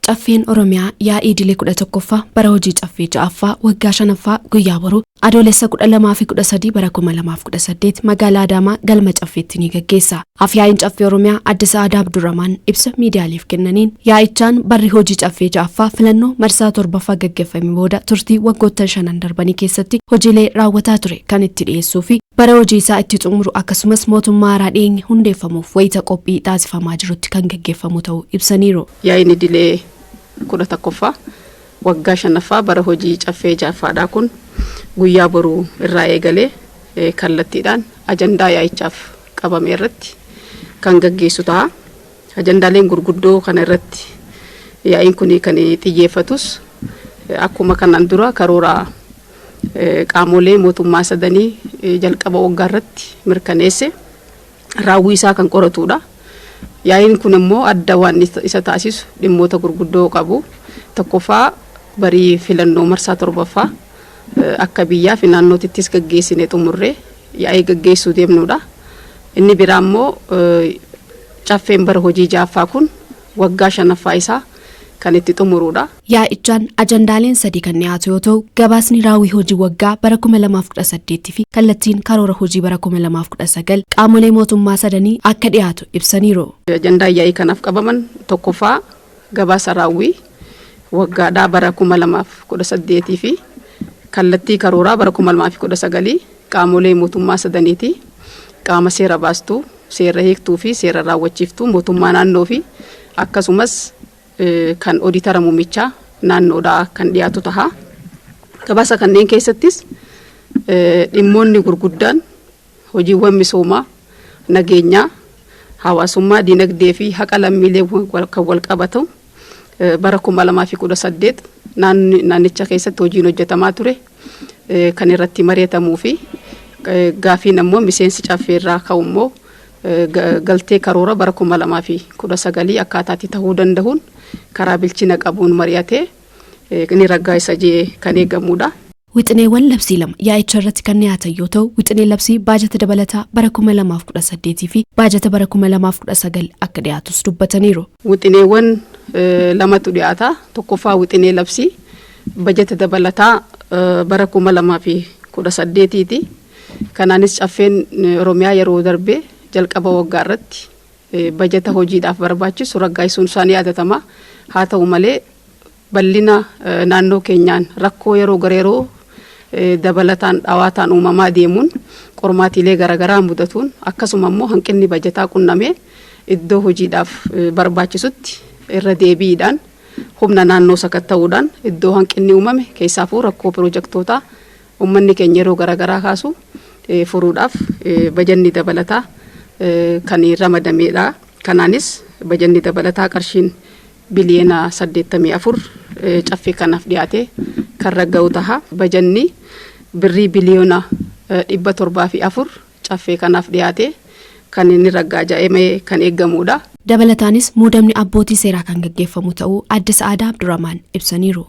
Caffeen Oromiyaa yaa'ii idilee 11ffaa bara hojii Caffee 6ffaa waggaa 5ffaa guyyaa boruu Adoolessa 12 fi 13 bara 2018 magaalaa Adaamaa galma Caffeetti ni gaggeessa. Af-yaa'iin Caffee Oromiyaa Aadde Sa'aadaa Abdurramaan ibsa miidiyaaleef kennaniin yaa'ichaan barri hojii Caffee 6ffaa filannoo marsaa 7ffaa gaggeffame booda turtii waggoottan shanan darbanii keessatti hojiilee raawwataa ture kan itti dhiyeessuu fi bara hojii isaa itti xumuru akkasumas mootummaa haaraa dhiyeenya hundeeffamuuf wayita qophii taasifamaa jirutti kan gaggeeffamu ta'uu ibsaniiru. Yaa'iin idilee 11ffaa waggaa 5ffaa bara hojii Caffee 6ffaadhaa kun guyyaa boruu irraa eegalee kallattiidhaan ajandaa yaa'ichaaf qabame irratti kan gaggeessu ta'a. Ajandaaleen gurguddoo kana irratti yaa'iin kun kan xiyyeeffatus akkuma kanaan dura karoora qaamolee mootummaa sadanii jalqaba waggaa irratti mirkaneesse raawwii isaa kan qoratudha. Yaa'iin kun immoo adda waan isa taasisu dhimmoota gurguddoo qabu. Tokkoffaa, barii filannoo marsaa 7ffaa akka biyyaa fi naannootittis gaggeessine xumurree yaa'ii gaggeessuu deemnudha. Inni biraa immoo Caffeen bara hojii 6ffaa kun waggaa 5ffaa isaa kan itti xumurudha. Yaa'ichaan ajandaaleen sadii kan dhiyaatu yoo ta'u, gabaasni raawwii hojii waggaa bara 2018 fi kallattiin karoora hojii bara 2019 qaamolee mootummaa sadanii akka dhiyaatu ibsaniiru. Ajandaan yaa'ii kanaaf qabaman tokkoffaa gabaasa raawwii waggaadhaa bara 2018 fi kallattii karooraa bara 2019 qaamolee mootummaa sadaniiti. Qaama seera baastuu, seera hiiktuu fi seera raawwachiiftuu mootummaa naannoo fi akkasumas kan oditara muummichaa naannoodhaa kan dhiyaatu taha. Gabaasa kanneen keessattis dhimmoonni gurguddaan hojiiwwan misoomaa, nageenyaa, hawaasummaa, dinagdee fi haqa lammiilee kan wal qabatu bara 2018 naannicha keessatti hojiin hojjetamaa ture kan irratti mari'atamuu fi gaafiin ammoo miseensi Caffeerraa ka'u immoo galtee karoora bara 2019 akkaataatti ta'uu danda'uun karaa bilchina qabuun mari'atee ni raggaasisa jee kan eegamudha. Wixineewwan labsii lama yaa'icha irratti kan dhiyaatan yoo ta'u, wixinee labsii baajata dabalataa bara 2018 fi baajata bara 2019 akka dhiyaatus dubbataniiru. Wixineewwan lamatu dhiyaata. Tokkoffaa, wixinee labsii bajata dabalataa bara 2018ti. Kanaanis Caffeen Oromiyaa yeroo darbe jalqaba waggaa irratti bajata hojiidhaaf barbaachisu raggaasisuun isaa ni yaadatama. Haa ta'u malee, bal'ina naannoo keenyaan rakkoo yeroo gara yeroo dabalataan dhawaataan uumamaa deemuun, qormaatiilee garaagaraa mudatuun, akkasuma immoo hanqinni bajataa qunnamee iddoo hojiidhaaf barbaachisutti irra deebiidhaan humna naannoo sakatta'uudhaan iddoo hanqinni uumame keessaafuu rakkoo piroojektootaa uummanni keenya yeroo garaagaraa kaasu furuudhaaf bajanni dabalataa kan ramadameedha. Kanaanis bajanni dabalataa qarshiin biliyoona 84 Caffee kanaaf dhiyaate kan ragga'u taha. Bajanni birrii biliyoona 704 Caffee kanaaf dhiyaate kan inni ragga'a jedhamee kan eegamudha. Dabalataanis muudamni abbootii seeraa kan gaggeeffamu ta'uu Aadde Sa'aadaa Abdurrahmaan ibsaniiru.